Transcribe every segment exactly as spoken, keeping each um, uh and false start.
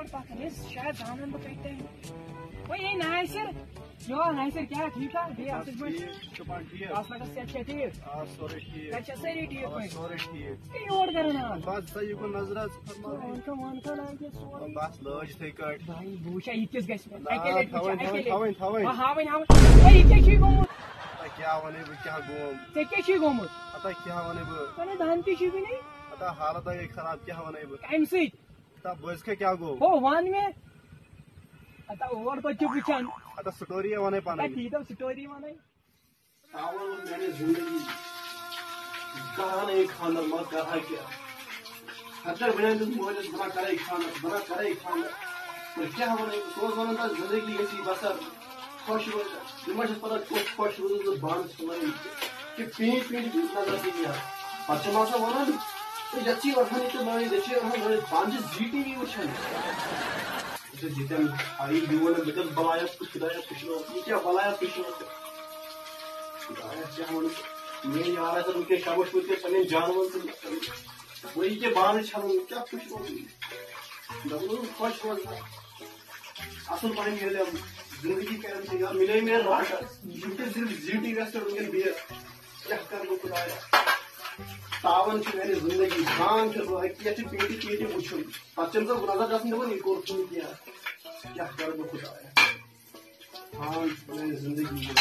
پکان أسۍ، شاید زانن بہٕ کتہِ تام۔ وۄنۍ یی ناصر۔ یو ناصر، کیٛاہ ٹھیٖک چھا؟ بیٚیہِ اَصٕل پٲٹھۍ؟ ٹھیٖک، شُکر ٹھیٖک۔ بس لگس، صحت چھا ٹھیٖک؟ آ، سورُے ٹھیٖک۔ گرِ چھا سٲری ٹھیٖک آ، پٲٹھۍ؟ سورُے ٹھیٖک۔ ہے، یور کران آ۔ بس ژٕ یہِ کُن نظر حظ، ژٕ فرماو۔ ژٕ وَن کھا، وَن کھا، نہ، یہِ سورُے۔ بس لٲج یِتھَے کٲٹھۍ۔ بھائی، بہٕ وٕچھا یہِ کِژھ گژھِ مےٚ۔ نہ، اَکے لَٹہِ وٕچھا، تھاوٕنۍ، اَکے تھاوٕنۍ، لَٹہِ۔ تھاوٕنۍ، تھاوٕنۍ۔ آ، ہاوٕنۍ، ہاوٕنۍ۔ ہے، یہِ کیٛاہ چھُے گوٚمُت؟ ہتا کیٛاہ وَنَے بہٕ، کیٛاہ گوٚوُم؟ ژےٚ کیٛاہ چھُے گوٚمُت؟ ہتا کیٛاہ وَنَے بہٕ؟ اَنے دَنٛد تہِ چھُے وٕنہِ۔ ہتا حالت گٔے خراب، کیٛاہ وَنَے بہٕ؟ کَمہِ سۭتۍ؟ ہتا بہٕ ٲسۍ کھا کیٛاہ گوٚو؟ ہو، وَن مےٚ۔ ہتا اور پَتہٕ چھُ وٕچھان۔ ہتا story یے وَنَے پَنٕنۍ۔ ہتا تی دَپ story وَنَے۔ تاوَن ووٚن میٛانہِ زِندگی، کَرٕہا نہٕ یہِ خانٛدر، مگر کَرٕہا کیٛاہ؟ ہَتہٕ کَرِ وَنان تٔمِس مٲلِس، بہٕ نہ کَرَے خانٛدر، بہٕ نہ کَرَے خانٛدر۔ تہٕ کیٛاہ وَنَے بہٕ؟ سُہ اوس وَنان، تَس زِندگی گژھی بَسر، خۄش روزِ۔ تِم ما چھِ پَتہ کُس خۄش روزُن تہٕ بانہٕ چھِ وَنان کہِ پیٖنٛتۍ پیٖنٛتۍ چھِ نظر دِنۍ یَتھ۔ پَتہٕ چھِ یِم آسان وَنان، تہٕ یَتھ چھِ وَنان یہِ تہِ لٲنۍ، یَتھ چھِ وَنان لٲنۍ، پانہٕ چھِ زی ٹی وی وٕچھان۔ بہٕ چھُس ییٚتٮ۪ن آیی یور، بہٕ چھُس بَلایَس تہٕ خۄدایَس پُشراو، یہِ کیٛاہ بَلایَس پُشراو؟ خۄدایا، کیٛاہ وَنہٕ؟ میٛٲنۍ یار ہسا وٕنکیٚس شبَس چھُ وٕنکیٚس پنٕنٮ۪ن جانوَرَن سۭتۍ۔ وۄنۍ یہِ کیٛاہ بانہٕ چھَلُن، کیٛاہ پُشراو؟ دَپُن اوس خۄش روزان۔ اَصٕل پَہَن میلیو زِندگی کَرِ أمِس یاد، مِلے مےٚ راکَس۔ وٕنکیٚس زِندگی زِٹی گژھِ وٕنکیٚن بیٚیہِ۔ کیٛاہ کَرٕ بہٕ خۄدایا؟ تاوَن چھِ میٛانہِ زِندگی، بانہٕ چھَس بہٕ أکِس یَتھ چھِ پیٖٹہِ پیٖٹہِ وٕچھُن۔ پَتہٕ چھَنہٕ سۄ نظر گژھُن دِوان، یہِ کوٚر چھُنہٕ کینٛہہ۔ کیٛاہ کَرٕ بہٕ خۄدایا؟ ہاں، میٛانہِ زِندگی منٛز۔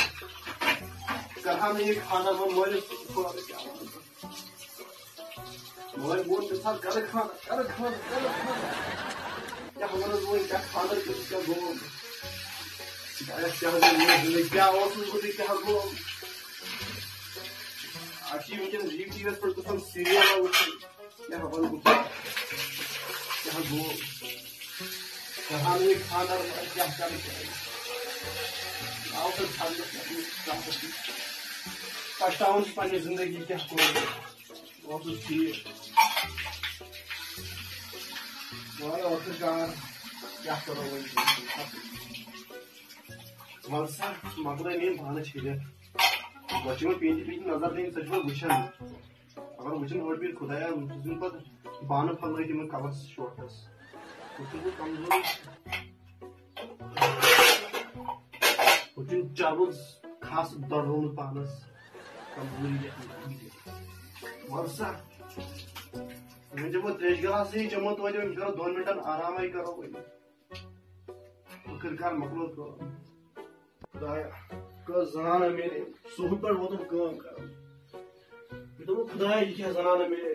کَرٕہا نہٕ یہِ خانٛدر وۄنۍ مٲلِس تہٕ ژٕ کَرٕ کیٛاہ وَنہٕ بہٕ؟ مٲلۍ ووٚن تَمہِ ساتہٕ، "کَرٕ خانٛدر، کَرٕ خانٛدر، کَرٕ خانٛدر۔" کیٛاہ وَنہٕ بہٕ وۄنۍ، کیٛاہ خانٛدر کٔرِتھ کیٛاہ گوٚو؟ خۄدایا، کیٛاہ گوٚو میٛانہِ زِندگی؟ کیٛاہ اوسُس بہٕ تہٕ کیٛاہ گوٚو؟ اَسہِ چھِ وٕنکیٚن زی ٹی وی یَس پٮ۪ٹھ گژھان serial وٕچھُن۔ کیٛاہ وَنہٕ بہٕ؟ کیٛاہ گوٚو؟ کَرٕہا نہٕ یہِ خانٛدر، مگر کیٛاہ کَرٕ؟ آو سا ژھَننہٕ، کیٛاہ کَرٕ؟ پَشتاوُن چھُ پنٛنہِ زِندگی، کیٛاہ کوٚر؟ اوسُس ٹھیٖک۔ وۄنۍ ٲخٕر کار کیٛاہ کَرو وۄنۍ؟ وَلہٕ سا، مۄکلٲے مےٚ یِم بانہٕ چھٔلِتھ۔ وۄنۍ چھِ یِمَن پیٖنٛتہِ پیٖنٛتہِ نظر دِنۍ، سۄ چھِ وۄنۍ وٕچھان۔ اگر وٕچھن اورٕ بیٚیہِ خۄدایا، وٕچھُن پتہٕ بانہٕ پھۄلٲے تِمن کلس شوٹھس۔ وٕچھُن بہٕ کمزورٕے۔ وٕچھُن چرٕژ کھس دۄدرومُت پانس۔ کمزوری گژھِ نہٕ۔ وَلہٕ سا۔ وۄنۍ چٮ۪مو ترٛیشہِ گلاسٕے، چٮ۪مو توتہِ، وۄنۍ کرو دۄن منٹن آرامے کرو وۄنۍ۔ ٲخٕر کار مۄکلو کٲم۔ خۄدایا، کٔژ زنانہٕ میلے، صُبحہٕ پٮ۪ٹھ ووتُم کٲم کران۔ مےٚ دوٚپ، خۄدایا، یہِ کیٛاہ زنانہٕ میلے؟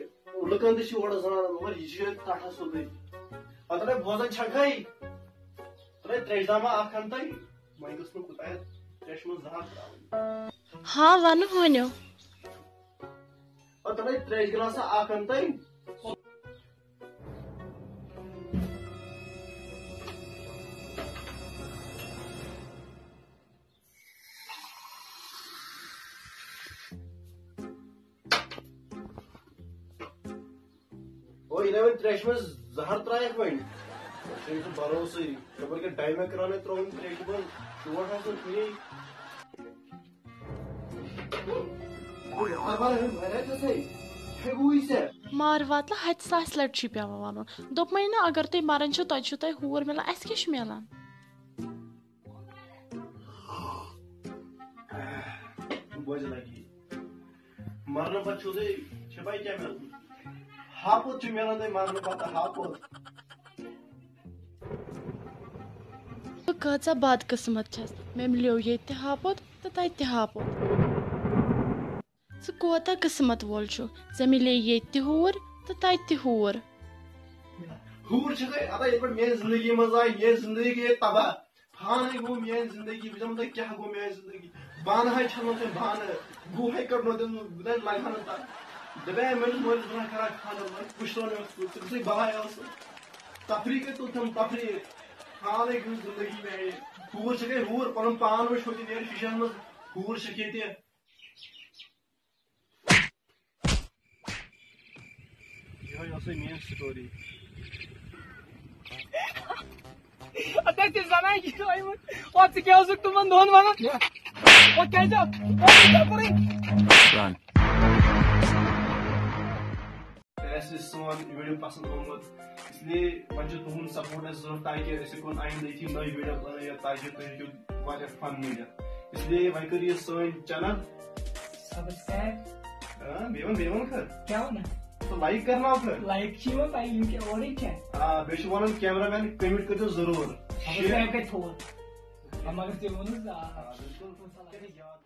لُکن تہِ چھِ اورٕ زنانہٕ، مگر یہِ چھِ ٹٹھس سیوٚدُے۔ پتہٕ نَے بوزان چھکھے، ترٛے ترٛیش داما اکھ اَنتَے، وۄنۍ گٔژھ نہٕ خۄدایا ترٛیشہِ منٛز زہر ترٛاوٕنۍ۔ ہاں، وَنہٕ ؤنِو۔ پتہٕ نَے ترٛیش گِلاسا اکھ اَنتَے۔ او، یہِ نَے وۄنۍ ترٛیشہِ منٛز زہر ترٛایَکھ وۄنۍ۔ وۄنۍ چھُنہٕ سُہ بھروسٕے۔ خبر کیٛاہ ڈایمہ کرٛانے ترٛووُن ترٛیشہِ منٛز۔ ٹوٹھ آسہِ نہٕ کُنی۔ مار واتلہٕ ہَتہِ ساسہِ لَٹہِ چھُے پٮ۪وان وَنُن۔ دوٚپمَے نہ، اگر تُہۍ مَران چھِو، تۄہہِ چھُو تۄہہِ ہوٗر مِلان، اَسہِ کیٛاہ چھُ مِلان؟ بوزِ لگی۔ مَرنہٕ پَتہٕ چھُو تۄہہِ، چھِ پَے کیٛاہ مِلان؟ ہاپُت چھُ مِلان تۄہہِ مَرنہٕ پَتہٕ، ہاپُت۔ بہٕ کۭژاہ بدقٕسمت چھَس، مےٚ مِلیو ییٚتہِ تہِ ہاپُت تہٕ تَتہِ تہِ ہاپُت۔ ژٕ کوتاہ قٕسمت وول چھُکھ، ژےٚ مِلے ییٚتہِ تہِ ہوٗر تہٕ تَتہِ تہِ ہوٗر۔ ہوٗر چھِ تۄہہِ، اَدا ییٚتہِ پٮ۪ٹھ میٛانہِ زِندگی منٛز آیہِ، میٛٲنۍ زِندگی گٔیے تباہ۔ پانَے گوٚو میٛٲنۍ زِندگی، بہٕ دَپہٕ تۄہہِ کیٛاہ گوٚو میٛانہِ زِندگی۔ بانہٕ ہَے چھَلنو تٔمۍ بانہٕ، گُہہ ہَے کَڑنو تٔمۍ، بہٕ نَے لَگہٕ ہا نہٕ تَتھ۔ دَپے مےٚ أمِس مٲلِس، بہٕ نَے کَرٕ ہا خانٛدَر، وۄنۍ پُشراونہٕ ژٕ، ژٕ گٔژھٕے بَلاے آسُن۔ تفریٖق گٔے تُل تٔمۍ تفریٖق۔ پانَے گٔے زِندگی میٛانہِ۔ ہوٗر چھِ گٔے ہوٗر، پَنُن پان وٕچھ ہوٚتہِ نیرِ شیٖشَس منٛز، ہوٗر چھَکھ ییٚتہِ۔ یِہوٚے ٲسٕے میٛٲنۍ story۔ اَدٕ تہِ زَنان یہِ چھُ آمُت۔ او، ژٕ کیٛاہ اوسُکھ تِمَن دۄن وَنان؟ او، کیٛازِ؟ او، ژٕ کیٛاہ کوٚرُے؟ اَسہِ سون ویٖڈیو پسنٛد آمُت، اس لیے وۄنۍ چھُ تُہُنٛد سپورٹ اَسہِ ضروٗرت، تاکہِ أسۍ ہٮ۪کو آیندٕ یِتھی نٔے ویٖڈیو بنٲیِتھ، تاکہِ تُہۍ ہیٚکِو واریاہ فن میٖلِتھ۔ اس لیے وۄنۍ کٔرِو یہِ سٲنۍ چینل۔ سبسکرائب۔ آ، بیٚیہِ وَن، بیٚیہِ وَن کھر۔ کیٛاہ وَنان؟ تہٕ لایک کرناو کھر۔ لایک چھِ یِوان پَے، یِم کیٛاہ اورٕے چھےٚ۔ آ، بیٚیہِ چھُ وَنُن کیمرہ مین، کمنٹ کٔرۍزیو ضروٗر۔ سبسکرائب کَتہِ تھوٚوُتھ؟ آ، مگر ژےٚ ووٚنُتھ، آ۔ آ، بِلکُل۔